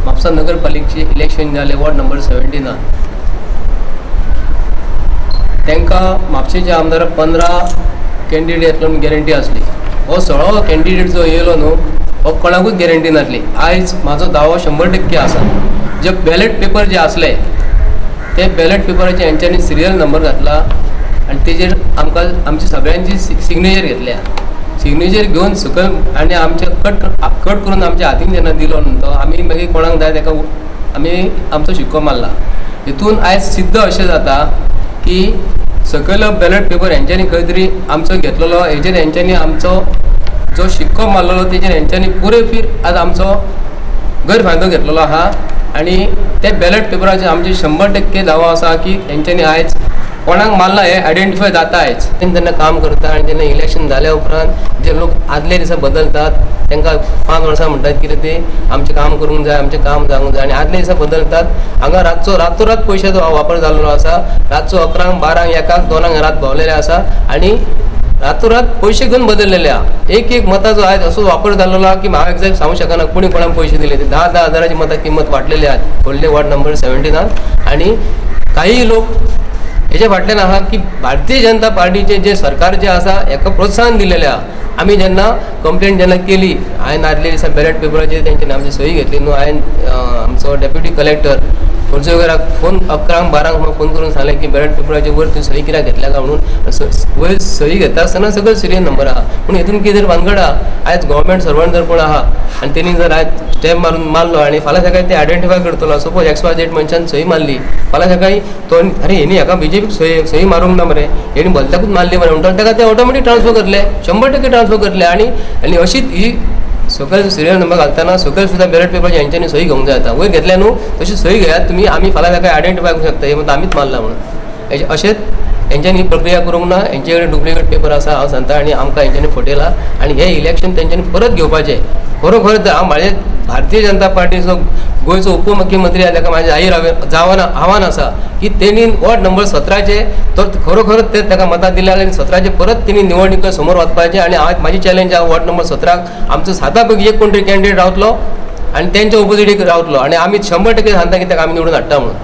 म्हापसा नगरपालिकेचे इलेक्शन जालें ward number 17 तांकां म्हापशेच्या आमदाराक 15 कॅन्डिडेट येतलो म्हूण गॅरंटी आसली. हो 16 कॅन्डिडेट जो येयलो न्हू हो कोणाकूच गॅरंटी नासली. आयज म्हाजो दावो 100% आसा. जे बॅलेट पेपर जे आसले ते बॅलेट पेपराचे हेंच्यांनी सिरियल नंबर घातला आनी तेजेर आमकां आमची सगळ्यांची सिग्नेचर घेतल्या. सिग्नेचर घेवन सकयल आनी आमचे कट कट करून आमच्या हातीन जेन्ना दिलो न्हू तो आमी मागीर कोणाक जाय ताका आमी आमचो शिक्को मारला. हितून आयज सिद्ध अशें जाता की सकयल बॅलेट पेपर हेंच्यांनी खंय तरी आमचो घेतलेलो, हेजेर हेंच्यांनी आमचो जो शिक्को मारलेलो तेजेर हेंच्यांनी पुरेपूर आज आमचो गैरफायदो घेतलेलो आहा. आनी ते बॅलेट पेपराचेर आमचे 100% दावो आसा की हेंच्यांनी आयज कोणाक मारला हें आयडेंटिफाय जाता. आयज तेन्ना जेन्ना काम करता आनी जेन्ना इलेक्शन जाल्या उपरांत जे लोक आदले दिसा बदलतात तांकां 5 वर्सां म्हणटात कितें ते आमचें काम करूंक जाय, आमचें काम जावंक जाय आनी आदले दिसा बदलतात. हांगा रातचो रातोरात पयशाचो वापर जाल्लो आसा. रातचो 11, 12, 1, 2 रात भोंवलेले आसा आनी रातोरात पयशे घेवन बदललेले आहा. एक एक मताचो आयज असो वापर जाल्लो आहा की हांव एग्जॅक्ट सांगूंक शकना कोणी कोणाक पयशे दिले ते. 10-10 हजाराची मतां किंमत वाडलेली आहात व्हडले वॉर्ड नंबर 17 आनी काही लोक हेच्या फाटल्यान आहा की भारतीय जनता पार्टीचे जे सरकार जे आसा हेका प्रोत्साहन दिलेलें आहा. आमी जेन्ना कंप्लेन जेन्ना केली हांवें आदल्या दिसा बॅलेट पेपराचेर तेंच्यांनी आमची सही घेतली न्हू. हांवें आमचो डेप्युटी कलेक्टर खोर्जुवेराक फोन 11, 12 फोन करून सांगलें की बॅलेट पेपराचेर वयर तुवें सही कित्याक घेतल्या काय म्हणून. वयर सही घेता आसतना सगळो सिरियल नंबर आहा पूण हितून कितें तरी भानगड आहा. आयज गव्हर्मेंट सर्वंट जर कोण आहा आनी तेणी जर आयज स्टॅम्प मारून मारलो आनी फाल्यां सकाळी ते आयडेंटिफाय करतलो. सपोज XYZ मनशान सही मारली, फाल्यां सकाळी तो अरे हेणी हाका बीजेपीक सही मारूंक ना मरे, हेणी भलत्याकूच मारली मरे म्हणटा ताका ते ऑटोमॅटीक ट्रान्सफर करतले, 100% ट्रान्सफर करतले. आनी आनी अशीच ही सकयल सिरियल नंबर घालतना सकयल सुद्दां बॅलेट पेपराची हेंच्यांनी सही घेवंक जाय. आतां वयर घेतल्या न्हू तशी सही घेयात तुमी, आमी फाल्यां ताका आयडेंटिफाय करूंक शकता हे म्हणटा आमीच मारला म्हणून. अशेंच हेंच्यांनी ही प्रक्रिया करूंक ना. हेंचे कडेन डुप्लिकेट पेपर आसा हांव सांगता आनी आमकां हेंच्यांनी फटयला आनी हें इलेक्शन तेंच्यांनी परत घेवपाचें. खरोखर तर हांव म्हाजें भारतीय जनता पार्टीचो गोंयचो उपमुख्यमंत्री आहा ताका म्हाजें जाहीर जावन आव्हान आसा की तेणी वॉर्ड नंबर 17 तो खरोखर ते ताका मतां दिल्या आनी 17 परत तेणी निवडणुके समोर वचपाचें. आनी हांव म्हाजी चॅलेंज आहा वॉर्ड नंबर 17 आमचो 7 पैकी एक कोण तरी कॅन्डिडेट रावतलो आनी तेंच्या ओपोजिटीक रावतलो आनी आमी 100% सांगता की ताका आमी निवडून हाडटा म्हणून.